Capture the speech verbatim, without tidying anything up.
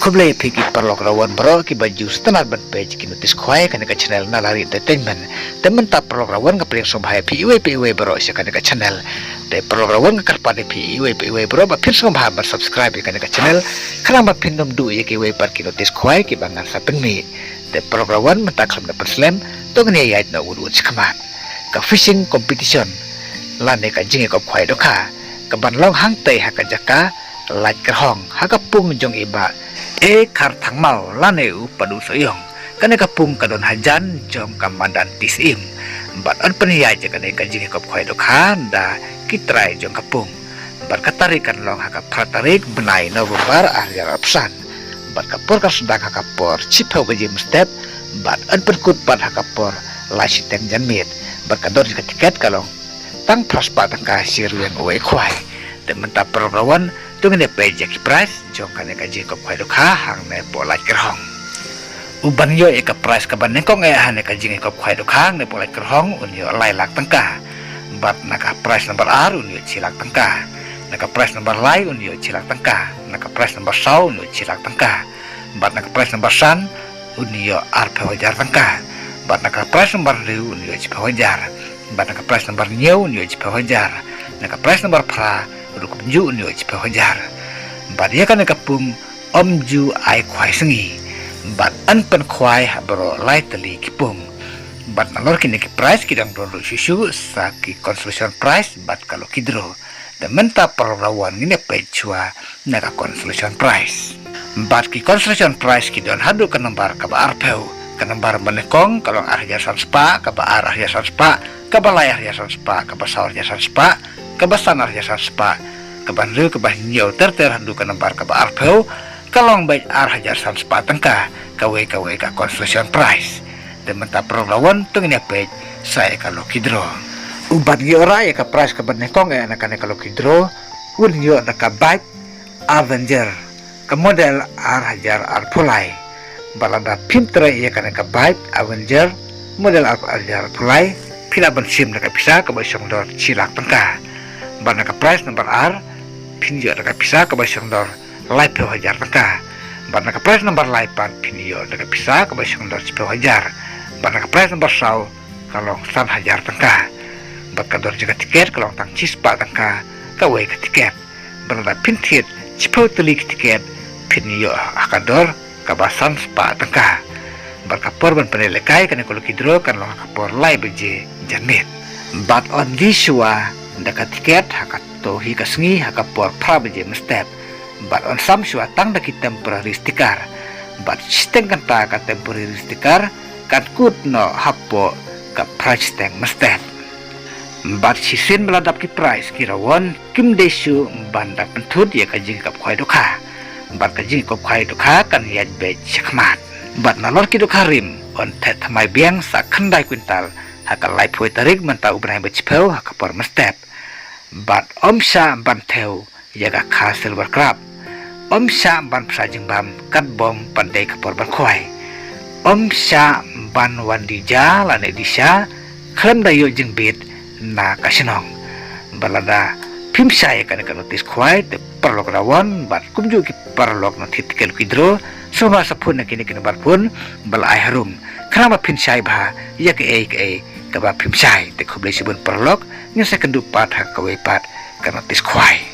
Khublei phi ki paralok rawon baroh ki ba ju sngewtynnat ban peit ki notice khwai kane ka channel Nalari Entertainment. Te mynta paralok rawon nga pdiang sngewbha ïa phi iwei pa iwei baroh sha kane ka channel. Te paralok rawon nga kyrpad ïa phi iwei pa iwei baroh ba phin sngewbha ban subscribe ïa kane ka channel. Khnang ba phin ym duh ïa kiwei pat ki notice khwai ki ba ngan sa pynmih. Te paralok rawon mynta khlem da pynslem to ngin ïa ïaid noh wut wut shakhmat. Ka fishing competition lane ka jingïakop khwai dohkha ka ban long hangtei ha ka jaka Laitkyrhong ha ka pung jong i Bah E Kharthangmaw lane u Padu Sohiong. Kane ka pung ka don hajan jong ka madan T Syiem. Bad yn pynïaid ïa kane ka jingïakop khwai dohkha da ki trai jong ka pung. Bad ka tarik kan long ha ka phra tarik bnai November ar hajar arphew san. Bad ka por kan sdang ha ka por shiphew baje mynstep. Bad yn pynkut pat ha ka por lai shiteng janmiet. Bad ka dor jong ka tiket ka long tang phra spah tyngka shi rwiang uwei khwai. Te mynta paralok rawon to ngin ïa peit ïa ki prize jong kane ka jingïakop khwai dohkha hangne hapoh Laitkyrhong. U ban ïoh ïa ka prize ka ban nyngkong eh hane ka jingïakop khwai dohkha hangne hapoh Laitkyrhong un ïoh lai lak tyngka. Bad na ka prize number ar un ïoh shi lak tyngka. Na ka prize number lai un ïoh shi lak tyngka. Na ka prize number saw un ïoh shi lak tyngka. Bad na ka prize number san un ïoh arphew hajar tyngka. Bad na ka prize number hynriew un ïoh shiphew hajar. Bad na ka prize number hynñiew un ïoh shiphew hajar. Na ka prize number phra ruh kumjuh un ïoh shiphew hajar. Bad ïa kane ka pung ym ju ai khwai sngi. Bad yn pynkhwai ha baroh lai tylli ki pung. Bad nalor kine ki prize ki dang don ruh shuh shuh sa ki consolation prize bad ka lucky draw. Te mynta paralok rawon ngin ïa peit shuwa na ka consolation prize. Bad ki consolation prize ki don haduh ka nombar kaba arphew. Ka nombar ba nyngkong ka long ar hajar san spah, kaba ar ar hajar san spah, kaba lai ar hajar san spah, kaba saw ar hajar san spah, kaba san ar hajar san spah, kaba hynriew, kaba hynñiew ter ter haduh ka nombar kaba arphew. Ka long beit ar hajar san spah tyngka kawei kawei ka consolation prize. Te mynta paralok rawon to ngin ïa peit sa ïa ka lucky draw. U ban ïoh rai ïa ka prize kaba nyngkong eh na kane ka lucky draw un ïoh da ka bike Avenger ka model ar hajar arphew lai. Bad lada phim trei ïa kane ka bike Avenger model ar hajar arphew lai phi lah ban shim da ka pisa kaba shong dor shi lak tyngka. Bad na ka prize number ar phin ïoh da ka pisa kaba shong dor laiphew hajar tyngka. Bad na ka prize number lai pat phin ïoh da ka pisa kaba shong dor shiphew hajar. Bad na ka prize number saw ka long san hajar tyngka. Bad ka dor jong ka tiket ka long tang shi spah tyngka kawei ka tiket. Bad lada phin thied shiphew tylli ki tiket phin ïoh ha ka dor kaba san spah tyngka. Bad ka por ban pynlehkai kane ka lucky draw kan long ha ka por lai baje janmiet. Bad yn die shuwa da ka tiket ha ka to hi ka sngi ha ka por phra baje mynstep. Bad yn sam shuwa tang da ki temporary sticker. Bad shiteng kynta ka temporary sticker kan kut noh hapoh ka phra shiteng mynstep. Bad shisien ba la dap ki prize ki rawon kim dei shuh ban da pynthut ïa ka jingïakop khwai dohkha. Bad ka jingïakop khwai dohkha kan ïaid beit shakhmat. Bad nalor ki dohkha rim yn theh thymmai biang sa khyndai kwintal ha ka laiphew tarik mynta u bnai ba shiphew ha ka por mynstep. Bad ym shah ban thew ïa ka kha silver crab. Ym shah ban pynshai jingbam katba ym pat dei ka por ban khwai. Ym shah ban wan die ja lane die sha khlem da ïoh jingbit na ka shnong. Bad lada phim shai ïa kane ka notice khwai te paralok rawon bad kumjuh ki paralok na thied tiket lucky draw sngewbha sa phone na kine ki nombar phone ba la ai harum. Khnang ba phin shai bha ïa kaei kaei kaba phim shai. Te khublei shibun paralok, ngin sa ïakynduh pat ha kawei pat ka notice khwai.